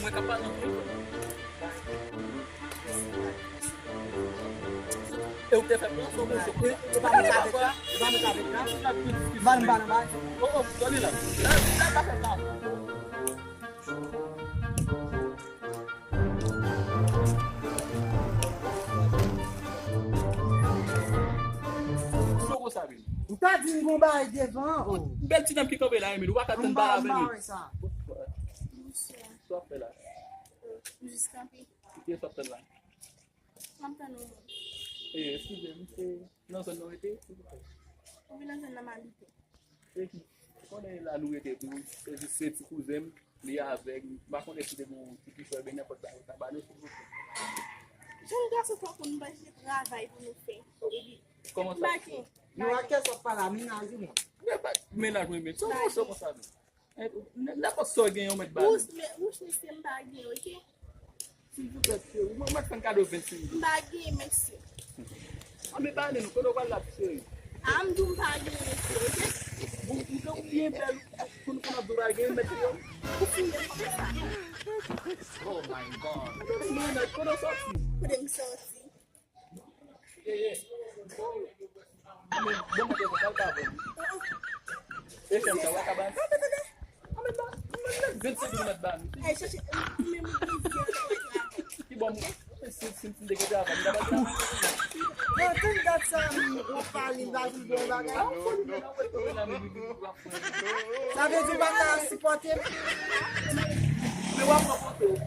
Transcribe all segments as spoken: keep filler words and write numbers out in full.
Mwen ka pale anpil. E ou te fè pran sou mwen. E pa mwen avèk la? E pa mwen avèk la? Ban m, ban m, ban m. Oh, oh, Tony la. La, la, pa fè sa. Ou ta di m gon bagay devan. Bèl ti dam ki kanpe la, Emile, ou pa ka tann pale avè li. Sa w ap fè la? Jis kanpe. Kiyès w ap tann la? M ap tann yon moun. E, eskize m, se nan zòn nan w rete, silvouplè? Wi, nan zòn nan m abite. Se ki, konnen la nou rete tou, se jis se ti kouzen m, li avèg, m pa konnen si te gon ti kichòy oubyen nenpòt bagay, ou ta ba nou, silvouplè. Jèn gason tankou nou, nou pa chèche travay pou nou fè. Epi, kòman sa? Nou ak kiyès w ap pale a, mennaj ou non? Men pa, mennaj mwen, men, se yon gason konsa, men. N-, nenpòt sa w gen, yon mèt ba nou. Wouch, men, wouch, mesye, m pa gen, oke? Silvouplè, cheri, mwen, mwen fè n kado vennsenk dola. M pa gen, mesye. An, men pa ale nou, kote w pral la, cheri? A, m di w m pa gen, mesye, oke? Ou, ou, ou byen bèl, pou nou konn ap di w pa gen, mesye. Ou fouye m konsa. Oh my God. Mwen, mwen, kote w sòti? Kote m sòti? Bon, bon, bon, bon, bon, bon. E chanm sa, w a ka ban. Vennsenk dola mèt ba nou. Ki bon, si, si, si m te gen travay, m ta ba travay. Bon, tann dat sa, m, w ap pale, m pa vin bon bagay. Sa vle di w pa ka sipòte m? Men w ap sipòte w.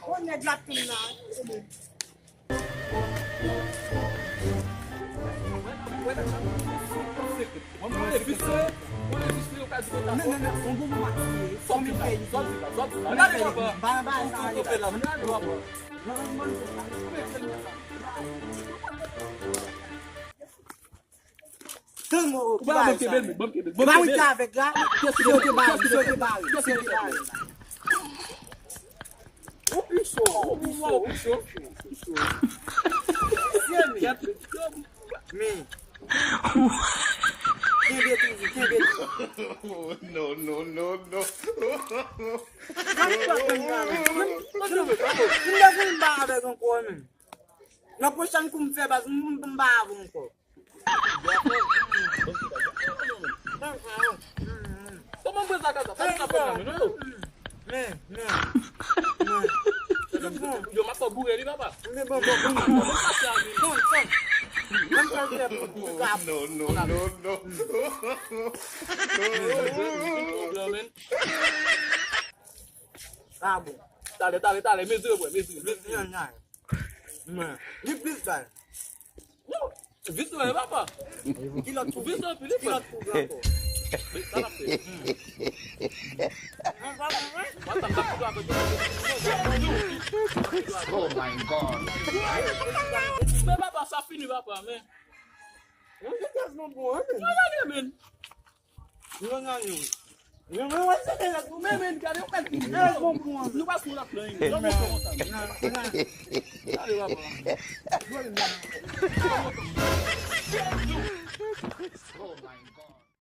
Bon, nèg la ap tann la. Tann mwen, ki bagay sa? Ba mwen ki avèg la, si yo te bare, si yo te bare, si yo te bare. Ou pi cho, ou pi cho, ou pi cho, ou pi cho. Men. Kenbe toujou, kenbe toujou. No, no, no, no. Sa m pral tann la, men. M bezwen m pa avèk ankò, men. Nan pwochèn kou m fè baz, m, m, m pa avè ankò. Kòman mwen sa ka sa? Sa nou ka fè la, men, non? Men, men, men. Yo, m ap fè boure li, papa. Men bon, bon, bon. Bon, bon. Bon, bon. Bon, bon. No, no, no, no. Ah bon. Talè, talè, talè. Mezire, bwè, mezire, mezire. Men, li plis bay. Vit wè, papa. Kilòt pou vit wè, kilòt pou vit ankò. Sa n ap fè? Oh my God. Men papa, sa fini, papa, men. Mwen te tèlman bon, hein, men. Mwen gade, men. Mwen gade, wi. Mwen, mwen, mwen, se te lòt pou mwen, men gade, ou mèt vin. Lòt bon pou mwen. Nou pa sou lòt plan. Lòt bon pou mwen. Gade, papa.